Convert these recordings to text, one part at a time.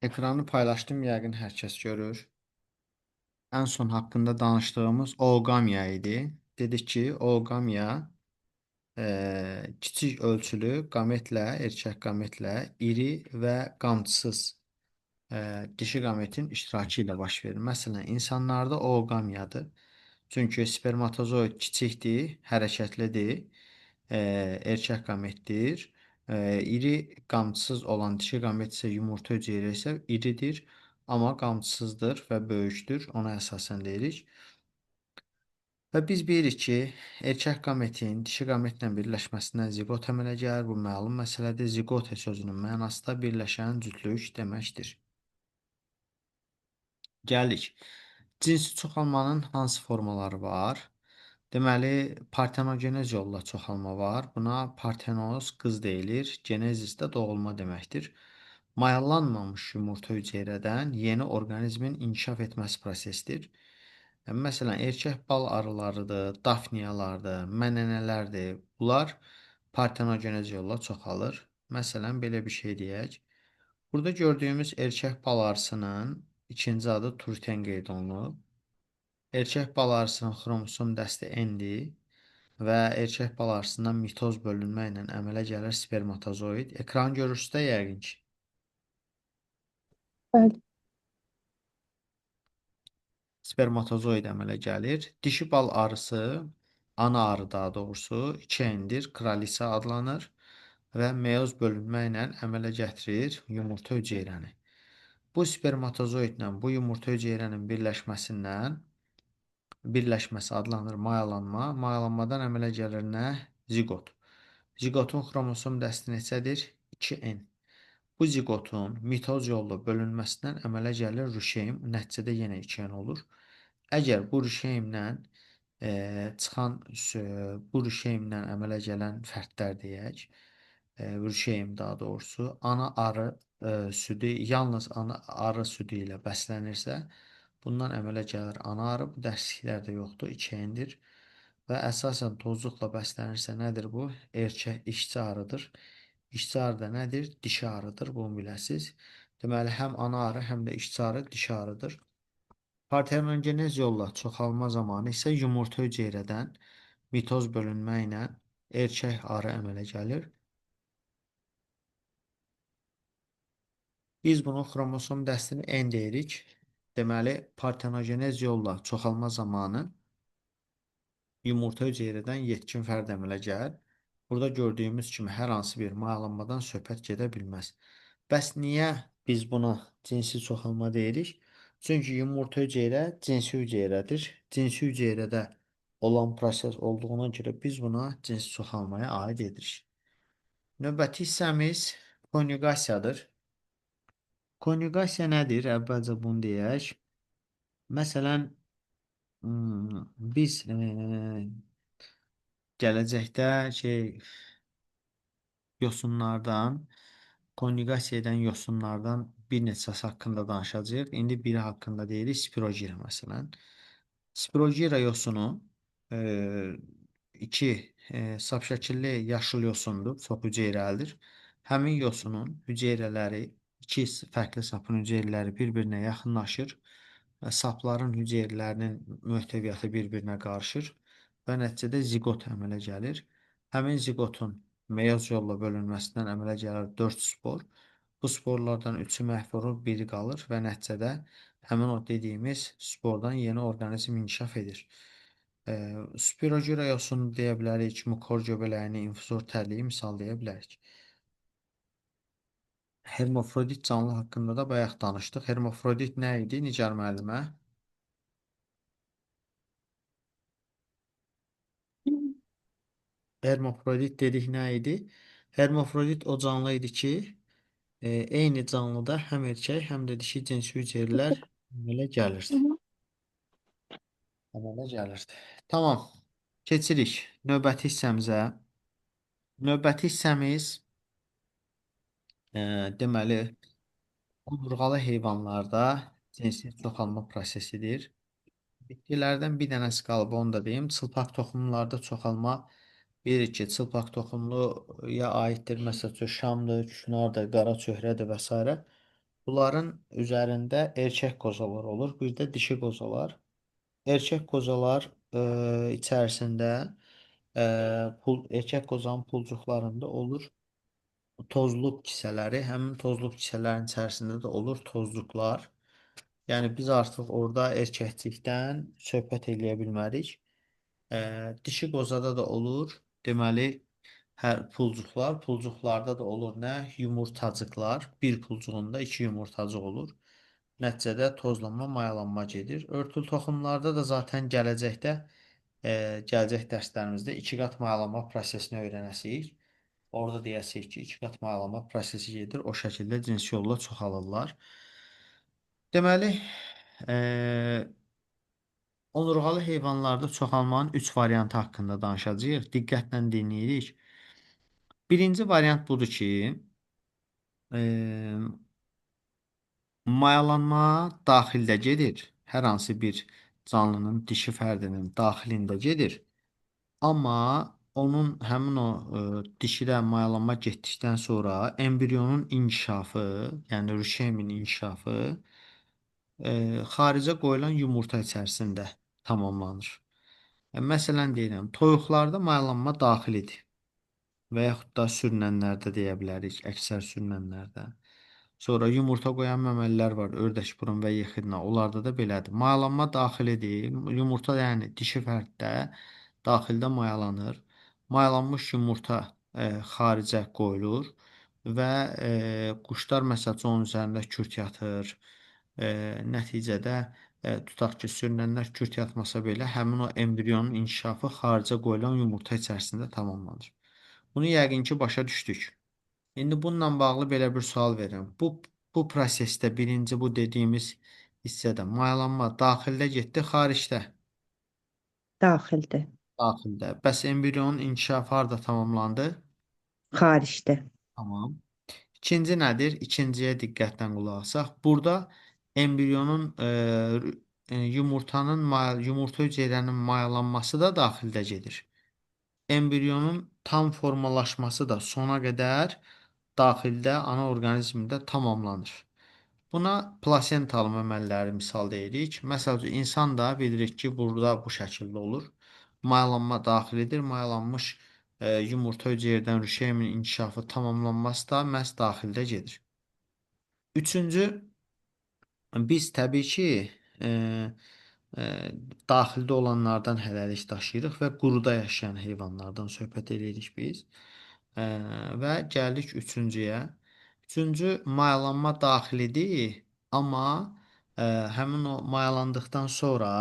Ekranı paylaşdım, yəqin hər kəs görür. Ən son haqqında danışdığımız oogamiya idi. Dedik ki, oogamiya kiçik ölçülü qametlə, erkək qametlə iri və qamçısız dişi qametin iştirakı ilə baş verir. Məsələn, insanlarda oogamiyadır. Çünki spermatozoid kiçikdir, hərəkətlidir, erkək qametdir. İri qamçısız olan dişi qamet isə yumurta hüceyrə isə iridir, amma qamçısızdır və böyükdür. Ona əsasən deyirik. Və biz bilirik ki, erkək qametin dişi qametlə birləşməsindən ziqot əmələ gəlir. Bu məlum məsələdir. Ziqote sözünün mənası da birləşən cütlük deməkdir. Gəldik. Cinsi çoxalmanın hansı formaları var? Deməli, partenogenez yolla çoxalma var. Buna partenoz qız deyilir. Genezis də doğulma deməkdir. Mayalanmamış yumurta hüceyrədən yeni orqanizmin inkişaf etməsi prosesidir. Məsələn, erkək bal arılarıdır, dafniyalardır, mənənələrdir. Bunlar partenogenez yolla çoxalır. Məsələn, belə bir şey deyək. Burada gördüyümüz erkək bal arısının ikinci adı turten qeyd olunub. Erkək bal arısının xromosom dəsti N-dir və erkək bal arısından mitoz bölünmə ilə əmələ gəlir spermatozoid. Ekran görürsünüz də yəqin ki. Bəli. Spermatozoid əmələ gəlir. Dişi bal arısı, ana arı daha doğrusu, 2N-dir, kralisa adlanır və meyoz bölünmə ilə əmələ gətirir yumurta hüceyrəni. Bu spermatozoidlə bu yumurta hüceyrənin birləşməsi adlanır mayalanma. Mayalanmadan əmələ gəlir nə? Ziqot. Ziqotun xromosom dəsti neçədir? 2N. Bu ziqotun mitoz yolla bölünməsindən əmələ gəlir rüşeym. Nəticədə yenə 2N olur. Əgər bu rüşeymlə çıxan bu rüşeymlə əmələ gələn fərdlər deyək, rüşeym daha doğrusu ana arı südü yalnız ana arı südü ilə bəslənirsə, bundan əmələ gəlir ana arı. Bu dərsliklərdə yoxdur, 2N-dir. Və əsasən tozluqla bəslənirsə nədir bu? Erkək işçi arıdır. İşçi arı da nədir? Dişi arıdır, bunu biləsiniz. Deməli, həm ana arı, həm də işçi arı dişi arıdır. Partenogenez yolla çoxalma zamanı isə yumurta hüceyrədən mitoz bölünmə ilə erkək arı əmələ gəlir. Biz bunun xromosom dəstini N deyirik. Deməli, partenogenez yolla çoxalma zamanı yumurta hüceyrədən yetkin fərd əmələ gəlir. Burada gördüyümüz kimi hər hansı bir mayalanmadan söhbət gedə bilməz. Bəs niyə biz buna cinsi çoxalma deyirik? Çünki yumurta hüceyrə cinsi hüceyrədir. Cinsi hüceyrədə olan proses olduğuna görə biz buna cinsi çoxalmaya aid edirik. Növbəti hissəmiz konjugasiyadır. Konjugasiya nədir? Əvvəlcə bunu deyək. Məsələn, biz gələcəkdə yosunlardan, konjugasiya edən yosunlardan bir neçəsi haqqında danışacağıq. İndi biri haqqında deyirik, spirogira məsələn. Spirogira yosunu iki sap şəkilli yaşıl yosundur, çox hüceyrəlidir. Həmin yosunun hüceyrələri, iki fərqli sapın hüceyrələri bir-birinə yaxınlaşır və sapların hüceyrələrinin möhtəviyyatı bir-birinə qarışır və nəticədə ziqot əmələ gəlir. Həmin ziqotun meyoz yolla bölünməsindən əmələ gəlir 4 spor. Bu sporlardan 3-ü məhv olur, biri qalır və nəticədə həmin o dediyimiz spordan yeni orqanizm inkişaf edir. Spirogira yosunu deyə bilərik, mukor göbələyini, infuzor tərliyi misal deyə bilərik. Hermafrodit canlı haqqında da bayaq danışdıq. Hermafrodit nə idi Nigar müəllimə? Hermafrodit dedik nə idi? Hermafrodit o canlı idi ki, eyni canlıda həm erkək, həm də dişi cinsi hüceyrələr əmələ gəlirdi. Əmələ gəlirdi. Tamam. Keçirik növbəti hissəmizə. Növbəti hissəmiz deməli onurğalı heyvanlarda cinsi çoxalma prosesidir. Bitkilərdən bir dənəsi qalıb, onu da deyim. Çılpaq toxumlarda çoxalma bilirik ki, çılpaq toxumluya aiddir. Məsəl üçün, şamdır, küknardır, qara çöhrədir və s. Bunların üzərində erkək qozalar olur, bir də dişi qozalar. Erkək qozalar içərisində erkək qozanın pulcuqlarında olur tozluq kisələri. Həmin tozluq kisələrin içərisində də olur tozluqlar. Yəni biz artıq orada erkəklikdən söhbət eləyə bilmərik. Dişi qozada da olur. Deməli, hər pulcuqlar, pulcuqlarda da olur nə? Yumurtacıqlar. Bir pulcuğunda iki yumurtacıq olur. Nəticədə tozlanma, mayalanma gedir. Örtülü toxumlarda da zaten gələcəkdə, gələcək dərslərimizdə iki qat mayalanma prosesini öyrənəsiyik. Orada deyəsik ki, iki qat mayalanma prosesi gedir. O şəkildə cinsi yolla çoxalırlar. Deməli, e, onurğalı heyvanlarda çoxalmanın 3 variantı haqqında danışacağıq. Diqqətlə dinləyirik. Birinci variant budur ki, e, mayalanma daxildə gedir. Hər hansı bir canlının dişi fərdinin daxilində gedir. Amma onun həmin o dişidə mayalanma getdikdən sonra embriyonun inkişafı, yəni rüşemin inkişafı xaricə qoyulan yumurta içərisində tamamlanır. Məsələn deyirəm, toyuqlarda mayalanma daxilidir və yaxud da sürünənlərdə deyə bilərik, əksər sürünənlərdə. Sonra yumurta qoyan məməlilər var, ördəkburun və yexidna. Onlarda da belədir. Mayalanma daxilidir. Yumurta, yəni dişi fərddə daxildə mayalanır. Mayalanmış yumurta xaricə qoyulur və quşlar məsəl üçün onun üzərində kürt yatır. Nəticədə tutaq ki, sürünənlər kürt yatmasa belə həmin o embriyonun inkişafı xaricə qoyulan yumurta içərisində tamamlanır. Bunu yəqin ki, başa düşdük. İndi bununla bağlı belə bir sual verirəm. Bu prosesdə birinci bu dediyimiz hissədə mayalanma daxildə getdi, xaricdə? Daxildə. Daxildə. Bəs embriyonun inkişafı harda tamamlandı? Xaricdə. Tamam. İkinci nədir? İkinciyə diqqətlə qulaq asaq. Burada embriyonun yumurtanın yumurta hüceyrənin mayalanması da daxildə gedir. Embriyonun tam formalaşması da sona qədər daxildə ana orqanizmdə tamamlanır. Buna plasentalı məməliləri misal deyirik. Məsəl üçün, insan da bilirik ki, burada bu şəkildə olur. Mayalanma daxilidir. Mayalanmış yumurta hüceyrədən rüşeymin inkişafı tamamlanması da məhz daxildə gedir. Üçüncü, biz təbii ki, daxildə olanlardan hələlik daşıyırıq və quruda yaşayan heyvanlardan söhbət edirik biz. Və gəldik üçüncüyə. Üçüncü, mayalanma daxilidir, amma həmin o mayalandıqdan sonra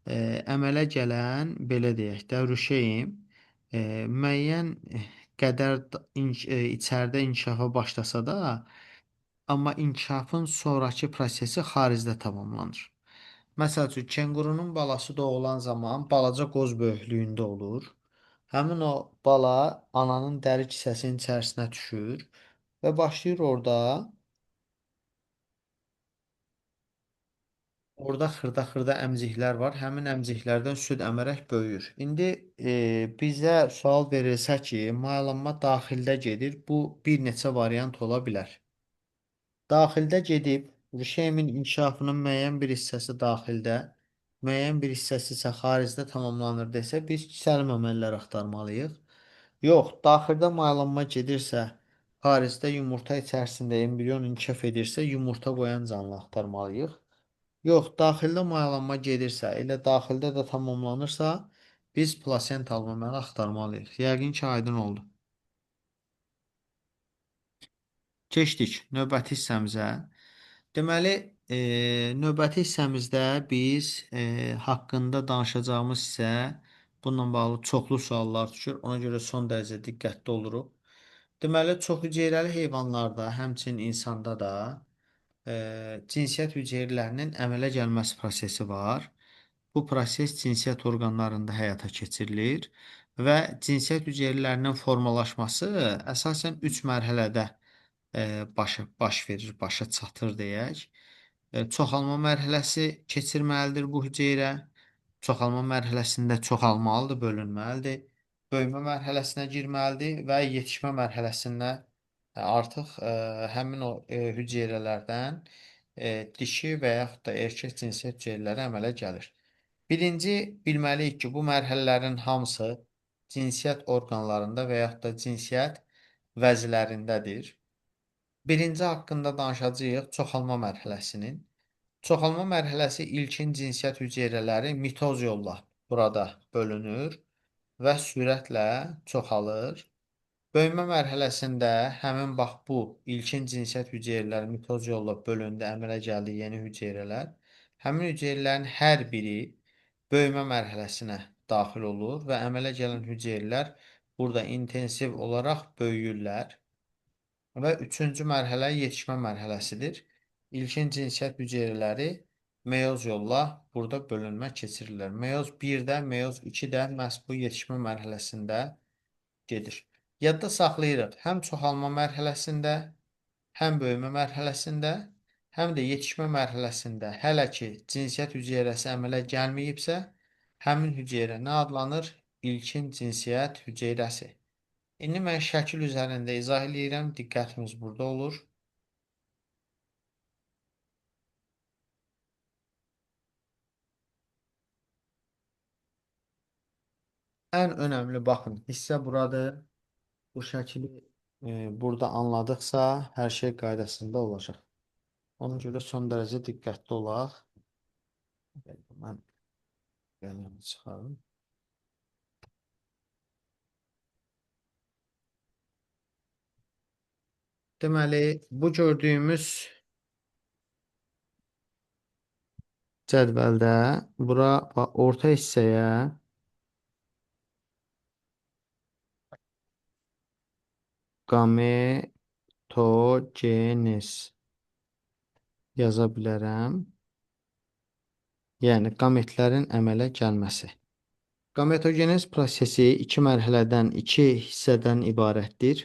əmələ gələn, belə deyək də, rüşeym müəyyən qədər içəridə inkişafa başlasa da, amma inkişafın sonrakı prosesi xaricdə tamamlanır. Məsəl üçün, kengurunun balası doğulan zaman balaca qoz böyüklüyündə olur. Həmin o bala ananın dəri kisəsinin içərisinə düşür və başlayır orada xırda-xırda əmziklər var. Həmin əmziklərdən süd əmərək böyüyür. İndi bizə sual verilsə ki, mayalanma daxildə gedir, bu bir neçə variant ola bilər. Daxildə gedib, rüşeymin inkişafının müəyyən bir hissəsi daxildə, müəyyən bir hissəsi isə xaricdə tamamlanır desə, biz kisəli məməlilər axtarmalıyıq. Yox, daxildə mayalanma gedirsə, xaricdə yumurta içərisində embriyon inkişaf edirsə, yumurta qoyan canlı axtarmalıyıq. Yox, daxildə mayalanma gedirsə, elə daxildə də tamamlanırsa, biz plasentalı məməli axtarmalıyıq. Yəqin ki, aydın oldu. Keçdik növbəti hissəmizə. Deməli, növbəti hissəmizdə biz haqqında danışacağımız hissə bununla bağlı çoxlu suallar düşür. Ona görə son dərəcə diqqətli oluruq. Deməli, çox hüceyrəli heyvanlarda, həmçinin insanda da cinsiyyət hüceyrələrinin əmələ gəlməsi prosesi var. Bu proses cinsiyyət orqanlarında həyata keçirilir və cinsiyyət hüceyrələrinin formalaşması əsasən 3 mərhələdə baş verir, başa çatır deyək. Çoxalma mərhələsi keçirməlidir bu hüceyrə. Çoxalma mərhələsində çoxalmalıdır, bölünməlidir. Böyümə mərhələsinə girməlidir və yetişmə mərhələsinə Artıq həmin o hüceyrələrdən dişi və yaxud da erkək cinsiyyət hüceyrələri əmələ gəlir. Birinci, bilməliyik ki, bu mərhələlərin hamısı cinsiyyət orqanlarında və yaxud da cinsiyyət vəzilərindədir. Birinci haqqında danışacağıq çoxalma mərhələsinin. Çoxalma mərhələsi ilkin cinsiyyət hüceyrələri mitoz yolla burada bölünür və sürətlə çoxalır. Böyümə mərhələsində həmin bax bu ilkin cinsiyyət hüceyrələri mitoz yolla bölündü, əmələ gəldi yeni hüceyrələr. Həmin hüceyrələrin hər biri böyümə mərhələsinə daxil olur və əmələ gələn hüceyrələr burada intensiv olaraq böyüyürlər. Və üçüncü mərhələ yetişmə mərhələsidir. İlkin cinsiyyət hüceyrələri meyoz yolla burada bölünmə keçirirlər. Meyoz 1-də, meyoz 2-də məhz bu yetişmə mərhələsində gedir. Yadda saxlayırıq, həm çoxalma mərhələsində, həm böyümə mərhələsində, həm də yetişmə mərhələsində hələ ki cinsiyyət hüceyrəsi əmələ gəlməyibsə, həmin hüceyrə nə adlanır? İlkin cinsiyyət hüceyrəsi. İndi mən şəkil üzərində izah eləyirəm, diqqətimiz burada olur. Ən önəmli baxın, hissə buradır. Bu şəkili burada anladıqsa, hər şey qaydasında olacaq. Ona görə son dərəcə diqqətli olaq. Mən qələmi çıxarım. Deməli, bu gördüyümüz cədvəldə bura orta hissəyə gametogenez yaza bilərəm. Yəni, qametlərin əmələ gəlməsi. Gametogenez prosesi iki mərhələdən, iki hissədən ibarətdir.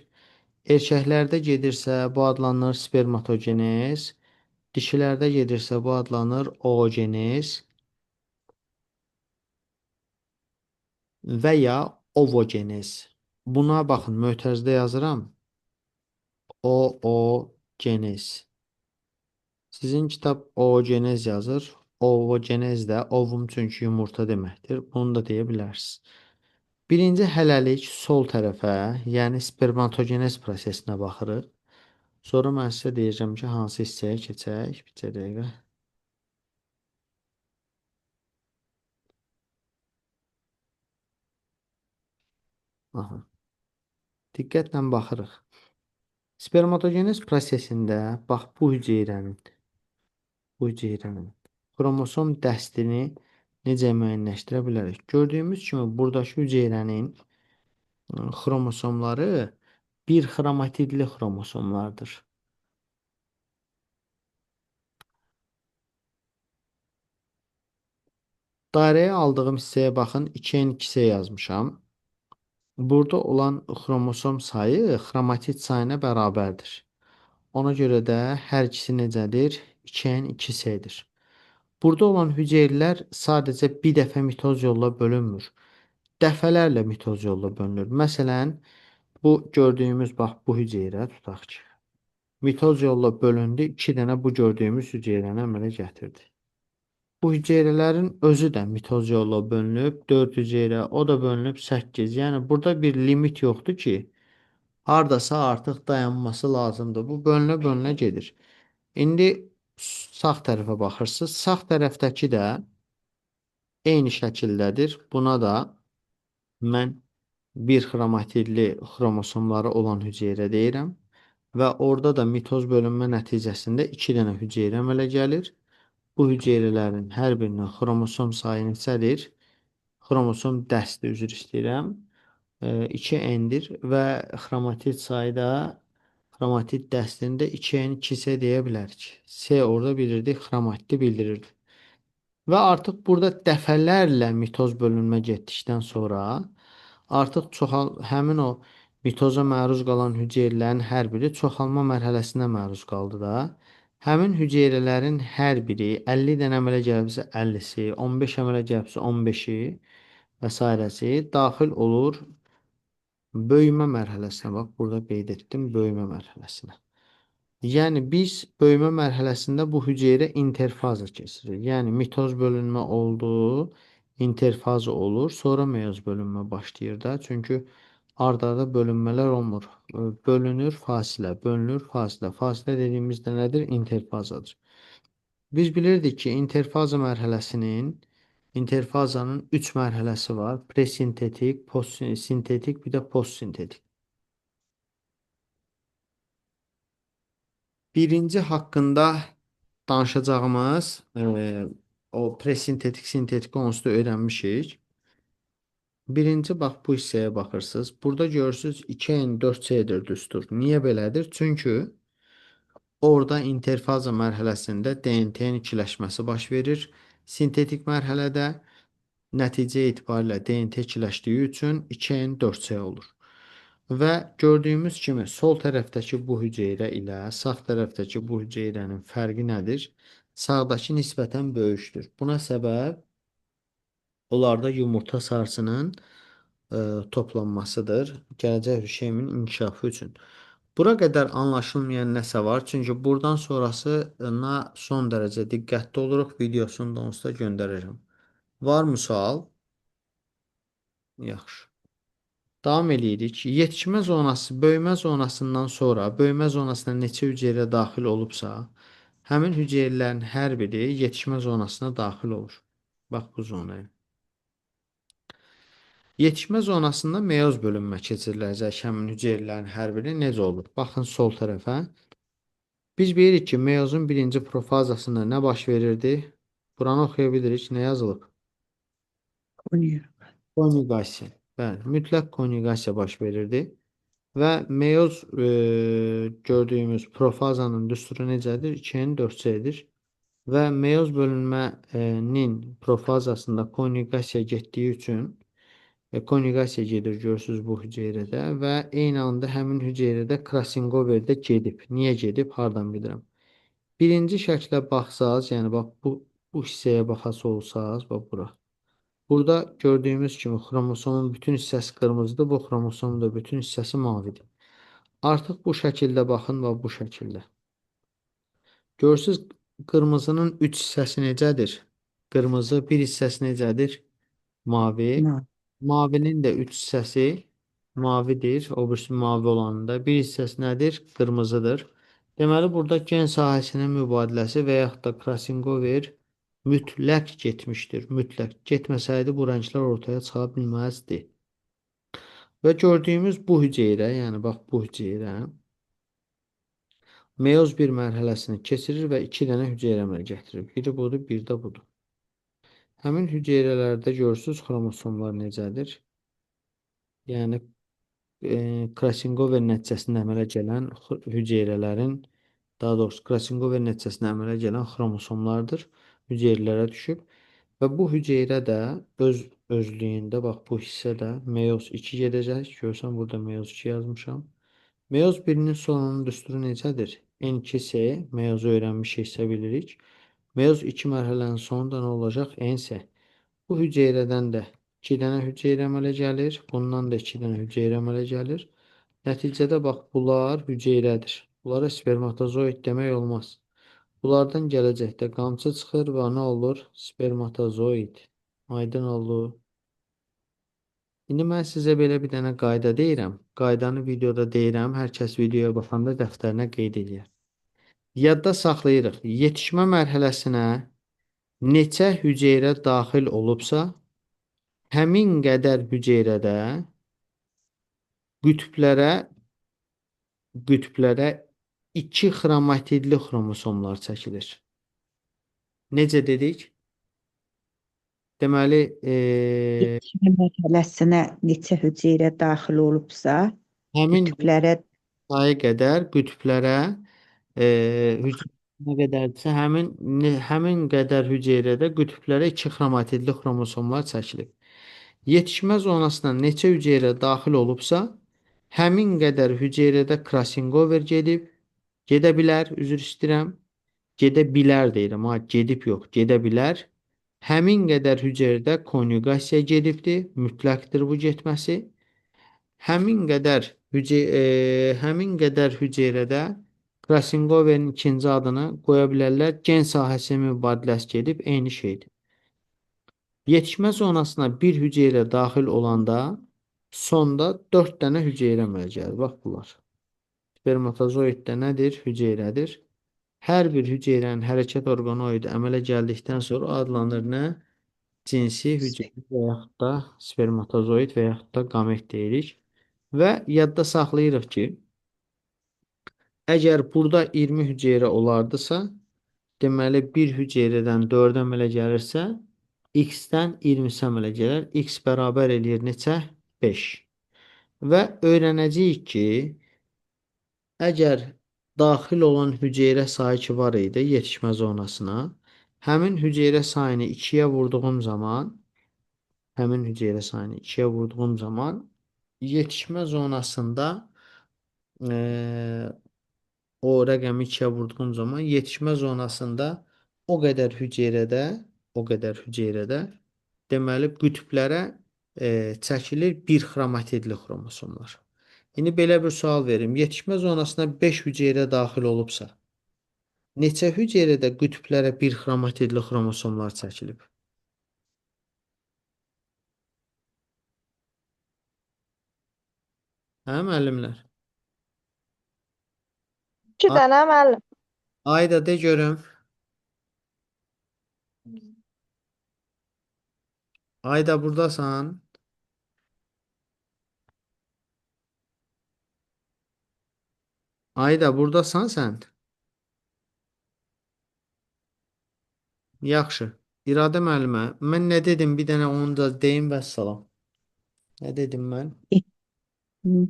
Erkəklərdə gedirsə, bu adlanır spermatogenez. Dişilərdə gedirsə, bu adlanır oogenez və ya ovogenez. Buna baxın, mötərizdə yazıram. Oogenez. Sizin kitab oogenez yazır. Ovogenez də ovum çünki yumurta deməkdir. Bunu da deyə bilərsiniz. Birinci hələlik sol tərəfə, yəni spermatogenez prosesinə baxırıq. Sonra mən sizə deyəcəm ki, hansı hissəyə keçək. Bir dəqiqə. Aha. Diqqətlə baxırıq. Spermatogenez prosesində bax bu hüceyrənin xromosom dəstini necə müəyyənləşdirə bilərik? Gördüyümüz kimi buradakı hüceyrənin xromosomları bir xromatidli xromosomlardır. Dairəyə aldığım hissəyə baxın, 2N 2S yazmışam. Burada olan xromosom sayı xromatid sayına bərabərdir. Ona görə də hər ikisi necədir? 2N 2S-dir. Burada olan hüceyrələr sadəcə bir dəfə mitoz yolla bölünmür. Dəfələrlə mitoz yolla bölünür. Məsələn, bu gördüyümüz bax bu hüceyrə tutaq ki, mitoz yolla bölündü, 2 dənə bu gördüyümüz hüceyrəni əmələ gətirdi. Bu hüceyrələrin özü də mitoz yolla bölünüb, 4 hüceyrə, o da bölünüb 8. Yəni burada bir limit yoxdur ki, hardasa artıq dayanması lazımdır. Bu bölünə-bölünə gedir. İndi sağ tərəfə baxırsınız. Sağ tərəfdəki də eyni şəkildədir. Buna da mən bir xromatidli xromosomları olan hüceyrə deyirəm. Və orada da mitoz bölünmə nəticəsində 2 dənə hüceyrə əmələ gəlir. Bu hüceyrələrin hər birinin xromosom sayı neçədir? Xromosom dəsti, üzr istəyirəm. 2N-dir və xromatid sayı da xromatid dəstində 2N 2S deyə bilərik. S orada bilirdi, xromatidi bildirirdi. Və artıq burada dəfələrlə mitoz bölünmə getdikdən sonra artıq həmin o mitoza məruz qalan hüceyrələrin hər biri çoxalma mərhələsinə məruz qaldı da. Həmin hüceyrələrin hər biri 50 dənə əmələ gəlibsə 50-si, 15 əmələ gəlibsə 15-i və sairəsi daxil olur Böyümə mərhələsinə bax, burada qeyd etdim böyümə mərhələsinə. Yəni biz böyümə mərhələsində bu hüceyrə interfaza keçirir. Yəni mitoz bölünmə oldu, interfaza olur, sonra meyoz bölünmə başlayır da. Çünki ard-arda bölünmələr olmur. Bölünür fasilə, bölünür fasilə. Fasilə dediyimizdə nədir? İnterfazadır. Biz bilirdik ki, interfaza mərhələsinin, interfazanın 3 mərhələsi var. Presintetik, postsintetik, bir də postsintetik. Birinci haqqında danışacağımız o presintetik, sintetik onsuz da öyrənmişik. Birinci bax bu hissəyə baxırsınız. Burada görürsünüz 2N 4C-dir düstur. Niyə belədir? Çünki orada interfaza mərhələsində DNT-nin ikiləşməsi baş verir. Sintetik mərhələdə nəticə etibarilə DNT ikiləşdiyi üçün 2N 4C olur. Və gördüyümüz kimi sol tərəfdəki bu hüceyrə ilə sağ tərəfdəki bu hüceyrənin fərqi nədir? Sağdakı nisbətən böyükdür. Buna səbəb onlarda yumurta sarısının toplanmasıdır. Gələcək rüşeymin inkişafı üçün. Bura qədər anlaşılmayan nəsə var. Çünki buradan sonrasına son dərəcə diqqətli oluruq. Videosunu da onsuz da göndərəcəm. Varmı sual? Yaxşı. Davam eləyirik. Yetişmə zonası, böyümə zonasından sonra, böyümə zonasına neçə hüceyrə daxil olubsa, həmin hüceyrələrin hər biri yetişmə zonasına daxil olur. Bax bu zonaya. Yetişmə zonasında meyoz bölünmə keçiriləcək həmin hüceyrələrin hər biri necə olur? Baxın sol tərəfə. Biz bilirik ki, meyozun birinci profazasında nə baş verirdi? Buranı oxuya bilirik. Nə yazılıb? Konjugasiya. Bəli, mütləq konjugasiya baş verirdi. Və meyoz gördüyümüz profazanın düsturu necədir? 2N 4C-dir. Və meyoz bölünmənin profazasında konjugasiya getdiyi üçün konjugasiya gedir görürsünüz bu hüceyrədə və eyni anda həmin hüceyrədə Krasingover də gedib. Niyə gedib? Hardan bilirəm? Birinci şəklə baxsaz, yəni bax bu hissəyə baxası olsaz, bax bura. Burada gördüyümüz kimi xromosomun bütün hissəsi qırmızıdır, bu xromosomun da bütün hissəsi mavidir. Artıq bu şəkildə baxın və bu şəkildə. Görürsünüz, qırmızının 3 hissəsi necədir? Qırmızı bir hissəsi necədir? Mavi. Mavi. Mavinin də 3 hissəsi mavidir. O birisi mavi olanında bir hissəsi nədir? Qırmızıdır. Deməli, burada gen sahəsinin mübadiləsi və yaxud da Krasingover mütləq getmişdir. Mütləq getməsəydi bu rənglər ortaya çıxa bilməzdi. Və gördüyümüz bu hüceyrə, yəni bax bu hüceyrə meyoz bir mərhələsini keçirir və 2 dənə hüceyrə əmələ gətirir. Biri budur, bir də budur. Həmin hüceyrələrdə görürsünüz xromosomlar necədir? Yəni Krasingover nəticəsində əmələ gələn hüceyrələrin, daha doğrusu Krasingover nəticəsində əmələ gələn xromosomlardır. Hüceyrələrə düşüb və bu hüceyrə də öz özlüyündə, bax bu hissə də meyoz 2 gedəcək. Görürsən burada meyoz 2 yazmışam. Meyoz 1-nin sonunun düsturu necədir? N2S, meyozu öyrənmişiksə bilirik. Meyoz 2 mərhələnin sonunda nə olacaq? NS. Bu hüceyrədən də 2 dənə hüceyrə əmələ gəlir. Bundan da 2 dənə hüceyrə əmələ gəlir. Nəticədə bax bunlar hüceyrədir. Bunlara spermatozoid demək olmaz. Bunlardan gələcəkdə qamçı çıxır və nə olur? Spermatozoid. Aydın oldu. İndi mən sizə belə bir dənə qayda deyirəm. Qaydanı videoda deyirəm. Hər kəs videoya baxanda dəftərinə qeyd eləyər. Yadda saxlayırıq. Yetişmə mərhələsinə neçə hüceyrə daxil olubsa, həmin qədər hüceyrədə qütblərə 2 xromatidli xromosomlar çəkilir. Necə dedik? Deməli, Yetişmə mərhələsinə neçə hüceyrə daxil olubsa, həmin qütblərə sayı qədər qütblərə hüceyrə nə qədərdirsə, həmin qədər hüceyrədə qütblərə 2 xromatidli xromosomlar çəkilib. Yetişmə zonasına neçə hüceyrə daxil olubsa, həmin qədər hüceyrədə Krasingover gedib, gedə bilər, üzr istəyirəm. Gedə bilər deyirəm, ha, gedib yox, gedə bilər. Həmin qədər hüceyrədə konjugasiya gedibdir, mütləqdir bu getməsi. Həmin qədər həmin qədər hüceyrədə Krasingoverin ikinci adını qoya bilərlər. Gen sahəsi mübadiləsi gedib, eyni şeydir. Yetişmə zonasına bir hüceyrə daxil olanda sonda 4 dənə hüceyrə əmələ gəlir. Bax bunlar. Spermatozoid də nədir? Hüceyrədir. Hər bir hüceyrənin hərəkət orqanoidi əmələ gəldikdən sonra adlanır nə? Cinsi hüceyrə və yaxud da spermatozoid və yaxud da qamet deyirik. Və yadda saxlayırıq ki, əgər burada 20 hüceyrə olardısa, deməli bir hüceyrədən 4 əmələ gəlirsə, x-dən 20-si əmələ gələr. X bərabər eləyir neçə? 5. Və öyrənəcəyik ki, əgər daxil olan hüceyrə sayı ki var idi yetişmə zonasına, həmin hüceyrə sayını 2-yə vurduğum zaman, həmin hüceyrə sayını 2-yə vurduğum zaman yetişmə zonasında o rəqəmi 2-yə vurduğum zaman yetişmə zonasında o qədər hüceyrədə, o qədər hüceyrədə deməli qütblərə çəkilir bir xromatidli xromosomlar. İndi belə bir sual verim. Yetişmə zonasına 5 hüceyrə daxil olubsa, neçə hüceyrədə qütblərə bir xromatidli xromosomlar çəkilib? Hə, müəllimlər? 2 dənə müəllim. Ayda de görüm. Ayda buradasan. Ayda buradasan sən. Yaxşı. İradə müəllimə, mən nə dedim? Bir dənə onu da deyim vəssalam. Nə dedim mən?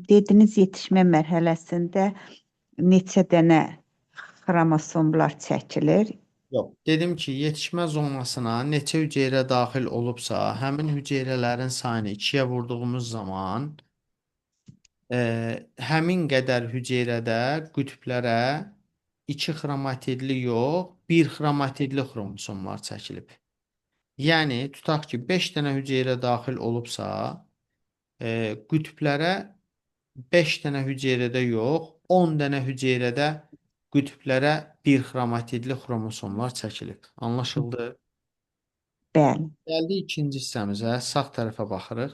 Dediniz yetişmə mərhələsində neçə dənə xromosomlar çəkilir? Yox. Dedim ki, yetişmə zonasına neçə hüceyrə daxil olubsa, həmin hüceyrələrin sayını 2-yə vurduğumuz zaman həmin qədər hüceyrədə qütblərə 2 xromatidli yox, 1 xromatidli xromosomlar çəkilib. Yəni, tutaq ki, 5 dənə hüceyrə daxil olubsa, qütblərə 5 dənə hüceyrədə yox, 10 dənə hüceyrədə qütblərə bir xromatidli xromosomlar çəkilib. Anlaşıldı? Bəli. Gəldik ikinci hissəmizə. Sağ tərəfə baxırıq.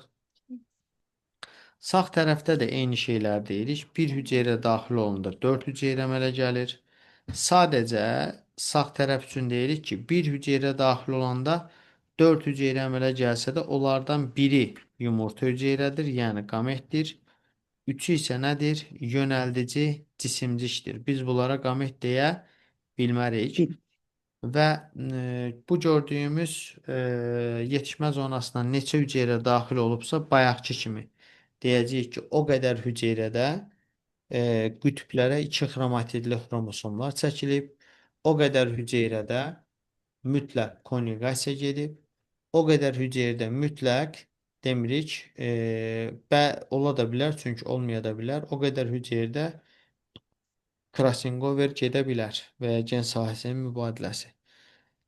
Sağ tərəfdə də eyni şeylər deyirik. Bir hüceyrə daxil olanda 4 hüceyrə əmələ gəlir. Sadəcə sağ tərəf üçün deyirik ki, bir hüceyrə daxil olanda 4 hüceyrə əmələ gəlsə də onlardan biri yumurta hüceyrədir, yəni qametdir. Üçü isə nədir? Yönəldici cisimcikdir. Biz bunlara qamet deyə bilmərik. Və bu gördüyümüz yetişmə zonasına neçə hüceyrə daxil olubsa, bayaqki kimi deyəcəyik ki, o qədər hüceyrədə qütblərə 2 xromatidli xromosomlar çəkilib, o qədər hüceyrədə mütləq konjugasiya gedib, o qədər hüceyrədə mütləq demirik, bə ola da bilər, çünki olmaya da bilər, o qədər hüceyrədə Krasingover gedə bilər və ya gen sahəsinin mübadiləsi.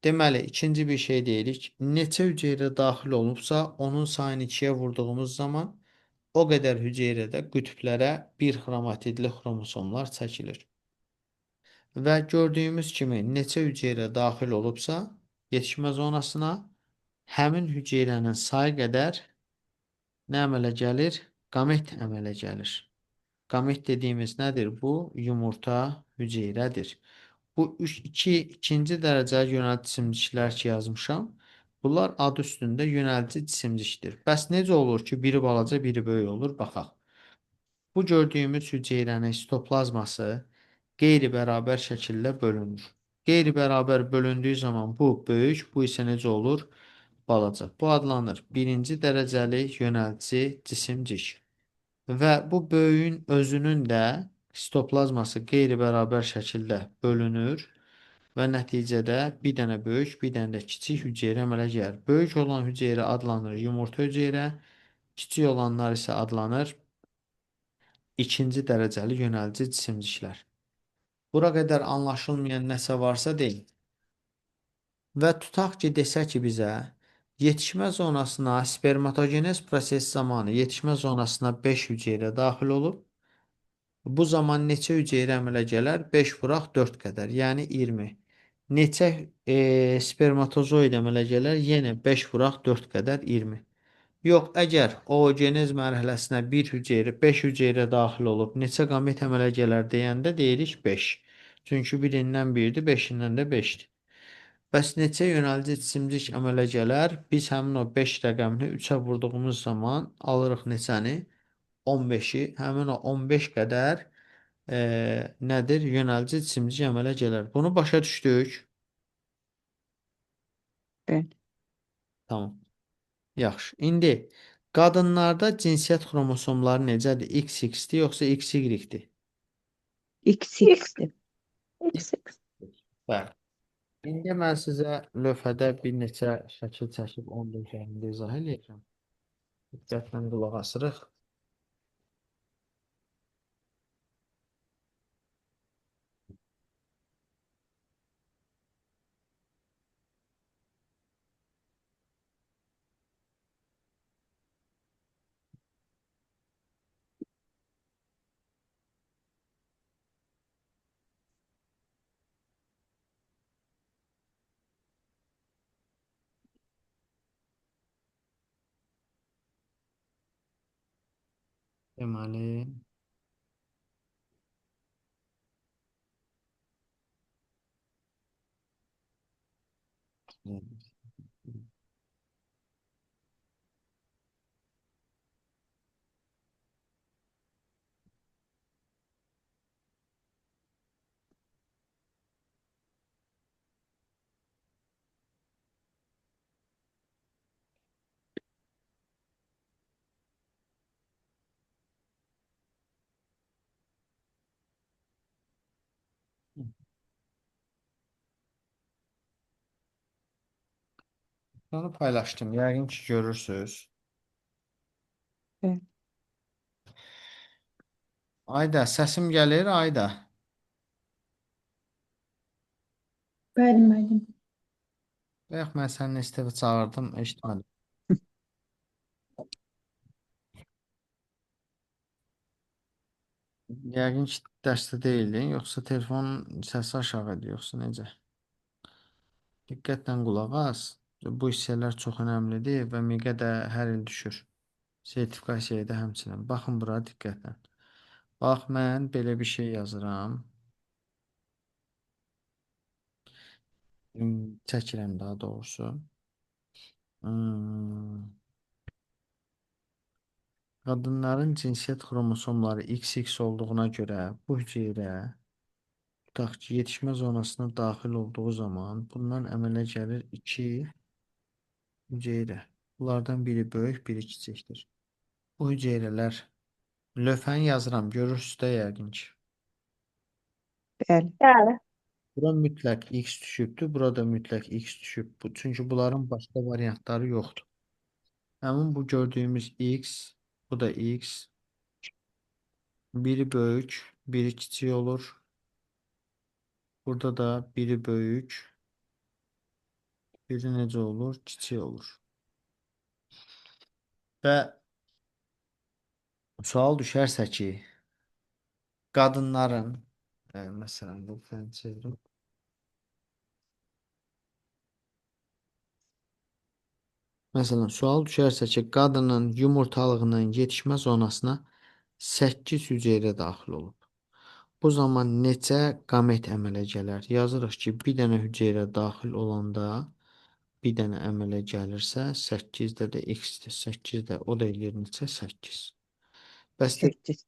Deməli, ikinci bir şey deyirik. Neçə hüceyrə daxil olubsa, onun sayını 2-yə vurduğumuz zaman o qədər hüceyrədə qütblərə bir xromatidli xromosomlar çəkilir. Və gördüyümüz kimi neçə hüceyrə daxil olubsa, yetişmə zonasına həmin hüceyrənin sayı qədər nə əmələ gəlir? Qamet əmələ gəlir. Qamet dediyimiz nədir? Bu yumurta hüceyrədir. Bu 3, 2, ikinci dərəcəli yönəlti cisimciklər ki yazmışam. Bunlar adı üstündə yönəltici cisimcikdir. Bəs necə olur ki, biri balaca, biri böyük olur? Baxaq. Bu gördüyümüz hüceyrənin sitoplazması qeyri-bərabər şəkildə bölünür. Qeyri-bərabər bölündüyü zaman bu böyük, bu isə necə olur? Balaca. Bu adlanır birinci dərəcəli yönəltici cisimcik. Və bu böyüyün özünün də sitoplazması qeyri-bərabər şəkildə bölünür və nəticədə bir dənə böyük, bir dənə də kiçik hüceyrə əmələ gəlir. Böyük olan hüceyrə adlanır yumurta hüceyrə, kiçik olanlar isə adlanır ikinci dərəcəli yönəltici cisimciklər. Bura qədər anlaşılmayan nəsə varsa deyin. Və tutaq ki, desə ki bizə Yetişmə zonasına spermatogenez prosesi zamanı yetişmə zonasına 5 hüceyrə daxil olub. Bu zaman neçə hüceyrə əmələ gələr? 5 vuraq 4 qədər, yəni 20. Neçə spermatozoid əmələ gələr? Yenə 5 vuraq 4 qədər 20. Yox, əgər oogenez mərhələsinə bir hüceyrə, 5 hüceyrə daxil olub, neçə qamet əmələ gələr deyəndə deyirik 5. Çünki birindən 1-dir, 5-indən də 5-dir. Bəs neçə yönəlici cisimcik əmələ gələr? Biz həmin o 5 rəqəmini 3-ə vurduğumuz zaman alırıq neçəni? 15-i. Həmin o 15 qədər nədir? Yönəlici cisimcik əmələ gələr. Bunu başa düşdük. Bəli. Tamam. Yaxşı. İndi qadınlarda cinsiyyət xromosomları necədir? XX-dir yoxsa XY-dir? XX-dir. XX. Bəli. İndi mən sizə lövhədə bir neçə şəkil çəkib onun da üzərində izah eləyəcəm. Diqqətlə qulaq asırıq. Deməli, ekranı paylaşdım. Yəqin ki, görürsünüz. Bəli. Ayda, səsim gəlir, Ayda. Bəli, müəllim. Bayaq mən sənin Estevi çağırdım, eşitmədim. Yəqin ki, dərsdə deyildin, yoxsa telefonun səsi aşağı idi, yoxsa necə? Diqqətlə qulaq as. Bu hissələr çox önəmlidir və MİQ-ə də hər il düşür. Sertifikasiyaya da həmçinin. Baxın bura diqqətlə. Bax, mən belə bir şey yazıram. Çəkirəm daha doğrusu. Qadınların cinsiyyət xromosomları XX olduğuna görə bu hüceyrə tutaq ki, yetişmə zonasına daxil olduğu zaman bundan əmələ gəlir 2 hüceyrə. Bunlardan biri böyük, biri kiçikdir. Bu hüceyrələr lövhəni yazıram, görürsünüz də yəqin ki. Bəli. Bəli. Bura mütləq X düşübdür, burada mütləq X düşüb. Çünki bunların başqa variantları yoxdur. Həmin bu gördüyümüz X, bu da X. Biri böyük, biri kiçik olur. Burada da biri böyük, biri necə olur? Kiçik olur. Və sual düşərsə ki, qadınların, məsələn, bu sən çevirim. Məsələn, sual düşərsə ki, qadının yumurtalığının yetişmə zonasına 8 hüceyrə daxil olub. Bu zaman neçə qamet əmələ gələr? Yazırıq ki, bir dənə hüceyrə daxil olanda bir dənə əmələ gəlirsə, 8-də də x-dir. 8-də o da eləyir neçə? 8. Bəs, de, 8.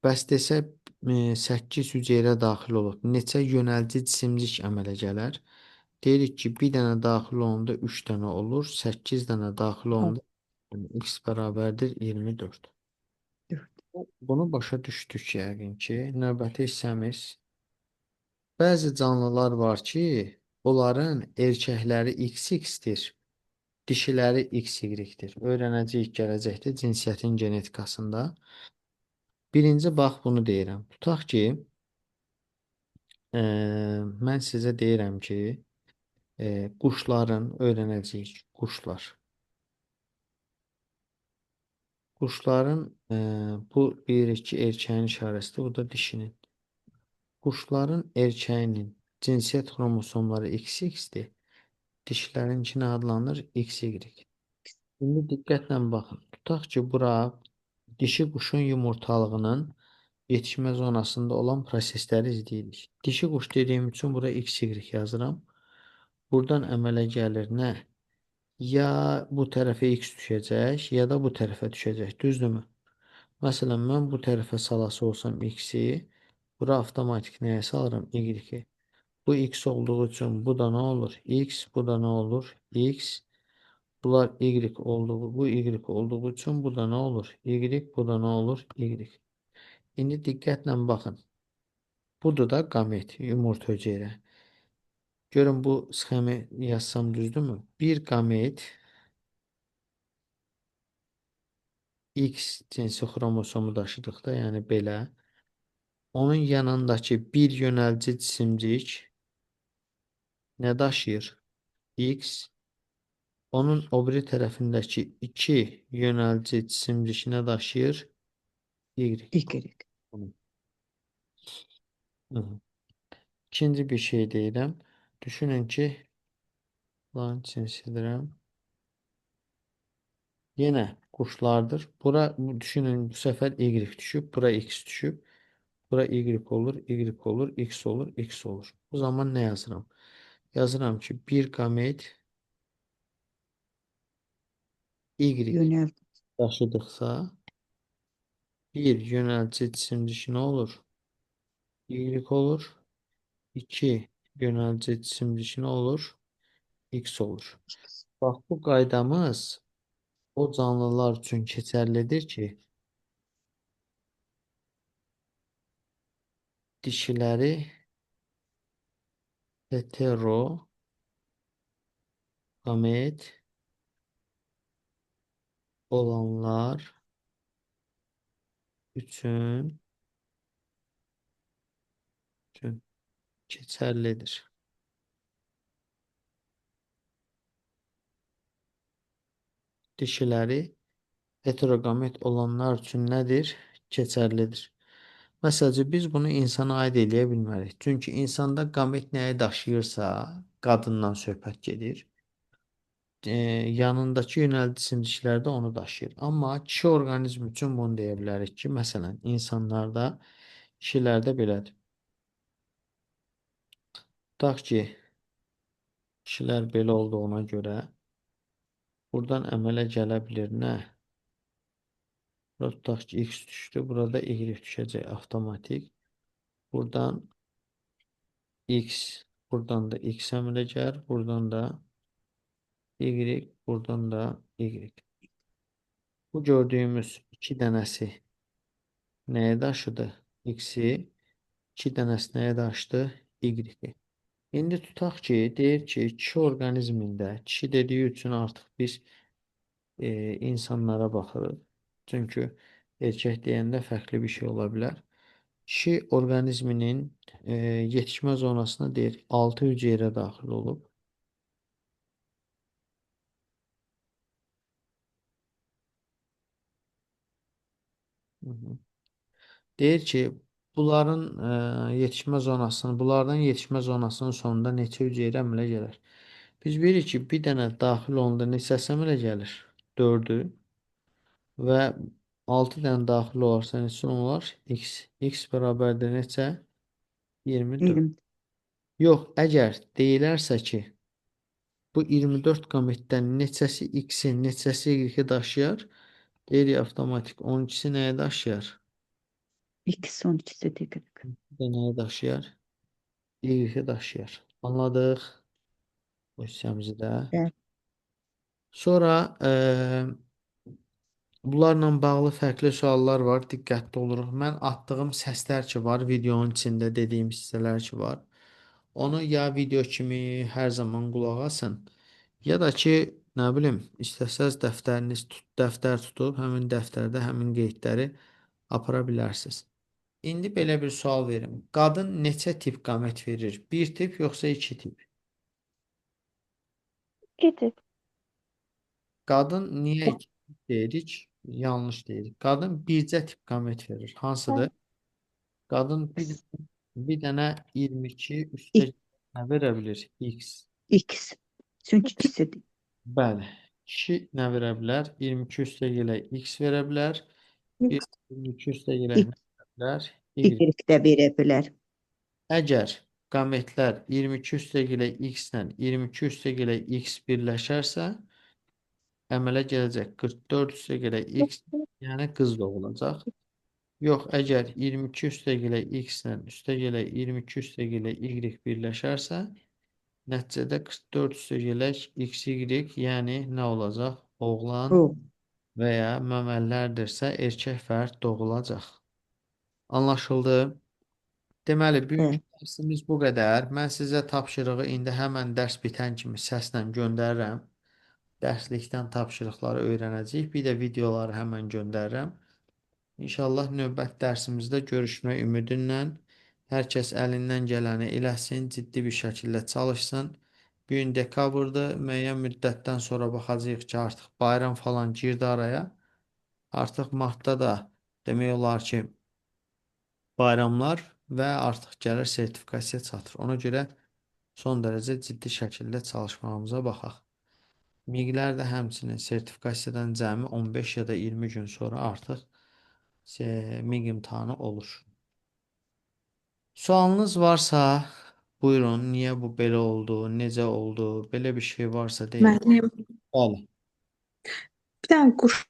bəs desə 8 hüceyrə daxil olub, neçə yönəlici cisimcik əmələ gələr? Deyirik ki, bir dənə daxil olanda 3 dənə olur, 8 dənə daxil olanda x bərabərdir 24. 4. Bunu başa düşdük yəqin ki. Növbəti hissəmiz. Bəzi canlılar var ki, onların erkəkləri XX-dir, dişiləri XY-dir. Öyrənəcəyik gələcəkdə cinsiyyətin genetikasında. Birinci bax bunu deyirəm. Tutaq ki, mən sizə deyirəm ki, Quşların öyrənəcəyik. Quşlar. Quşların bu bilirik ki, erkəyin işarəsidir, bu da dişinin. Quşların erkəyinin cinsiyyət xromosomları XX-dir. Dişilərinki nə adlanır? XY. İndi diqqətlə baxın. Tutaq ki, bura dişi quşun yumurtalığının yetişmə zonasında olan prosesləri izləyirik. Dişi quş dediyim üçün bura XY yazıram. Buradan əmələ gəlir nə? Ya bu tərəfə X düşəcək, ya da bu tərəfə düşəcək. Düzdürmü? Məsələn, mən bu tərəfə salası olsam X-i, bura avtomatik nəyə salıram? Y-i. Bu X olduğu üçün bu da nə olur? X, bu da nə olur? X. Bunlar Y olduğu, bu Y olduğu üçün bu da nə olur? Y, bu da nə olur? Y. İndi diqqətlə baxın. Budur da qamet, yumurta hüceyrə. Görün bu sxemi yazsam düzdürmü? Bir qamet X cinsi xromosomu daşıdıqda, yəni belə, onun yanındakı bir yönəlici cisimcik nə daşıyır? X. Onun o biri tərəfindəki iki yönəlici cisimcik nə daşıyır? Y. Y. Hı -hı. İkinci bir şey deyirəm. Düşünün ki, lan içini silirəm. Yenə quşlardır. Bura düşünün bu səfər Y düşüb, bura X düşüb. Bura Y olur, Y olur, X olur, X olur. O zaman nə yazıram? Yazıram ki, bir qamet Y Yönəlt. daşıdıqsa bir yönəlici cisimcik nə olur? Y olur. 2 yönəlici cisimcik nə olur? X olur. Bax, bu qaydamız o canlılar üçün keçərlidir ki, dişiləri hetero gamet olanlar üçün keçərlidir. Dişiləri heterogamet olanlar üçün nədir? Keçərlidir. Məsəlcə, biz bunu insana aid eləyə bilmərik. Çünki insanda qamet nəyi daşıyırsa, qadından söhbət gedir. Yanındakı yönəlici cisimciklər də onu daşıyır. Amma kişi orqanizmi üçün bunu deyə bilərik ki, məsələn, insanlarda, kişilərdə belədir. Tutaq ki, kişilər belə olduğuna görə buradan əmələ gələ bilər nə? Burada tutaq ki, X düşdü, burada Y düşəcək avtomatik. Buradan X, buradan da X əmələ gəlir, buradan da Y, buradan da Y. Bu gördüyümüz iki dənəsi nəyə daşıdı? X-i, iki dənəsi nəyə daşıdı? Y-i. İndi tutaq ki, deyir ki, kişi orqanizmində, kişi dediyi üçün artıq biz insanlara baxırıq. Çünki erkək deyəndə fərqli bir şey ola bilər. Kişi orqanizminin yetişmə zonasına deyir 6 hüceyrə daxil olub. Hı -hı. Deyir ki, bunların yetişmə zonasını, bunlardan yetişmə zonasının sonunda neçə hüceyrə əmələ gələr? Biz bilirik ki, bir dənə daxil olanda neçəsi əmələ gəlir? 4-ü və 6 dənə daxil olarsa neçə olar? X. X bərabərdir neçə? 24. 20. Yox, əgər deyilərsə ki, bu 24 qametdən neçəsi X-i, neçəsi Y-i daşıyar, deyirik avtomatik 12-si nəyə daşıyar? X 12-si Y. Bir də nəyə daşıyar? Y-i daşıyar. Anladıq bu hissəmizi də. Bəli. Sonra bunlarla bağlı fərqli suallar var. Diqqətli oluruq. Mən atdığım səslər ki var, videonun içində dediyim hissələr ki var. Onu ya video kimi hər zaman qulaq asın, ya da ki, nə bilim, istəsəz dəftəriniz tut, dəftər tutub həmin dəftərdə həmin qeydləri apara bilərsiniz. İndi belə bir sual verim. Qadın neçə tip qamet verir? Bir tip yoxsa iki tip? İki tip. Qadın niyə iki tip deyirik? Yanlış deyirik. Qadın bircə tip qamet verir. Hansıdır? Qadın bir dənə 22 üstə nə verə bilir? X. X. Çünki ikisidir. Bəli. Kişi nə verə bilər? 22 üstə gələk X verə bilər. X. 22 üstə gələk nə verə bilər? Y. Y də verə bilər. Əgər qametlər 22 üstə gələk X ilə 22 üstə gələk X birləşərsə, əmələ gələcək 44 üstə gələk X, yəni qız doğulacaq. Yox, əgər 22 üstə gələk X ilə üstə gələk 22 üstə gələk Y birləşərsə, nəticədə 44 üstə gələk XY, yəni nə olacaq? Oğlan və ya məməlilərdirsə, erkək fərd doğulacaq. Anlaşıldı? Deməli, bugünkü dərsimiz bu qədər. Mən sizə tapşırığı indi həmən dərs bitən kimi səslə göndərirəm. Dərslikdən tapşırıqları öyrənəcəyik. Bir də videoları həmən göndərirəm. İnşallah növbət dərsimizdə görüşmək ümidinlə hər kəs əlindən gələni eləsin, ciddi bir şəkildə çalışsın. Bu gün dekabrdır. Müəyyən müddətdən sonra baxacağıq ki, artıq bayram falan girdi araya. Artıq martda da demək olar ki, bayramlar və artıq gəlir sertifikasiya çatır. Ona görə son dərəcə ciddi şəkildə çalışmağımıza baxaq. MİQ-lər də həmçinin sertifikasiyadan cəmi 15 ya da 20 gün sonra artıq MİQ imtahanı olur. Sualınız varsa buyurun, niyə bu belə oldu, necə oldu, belə bir şey varsa deyin. Müəllim, Bəli. bir dənə quş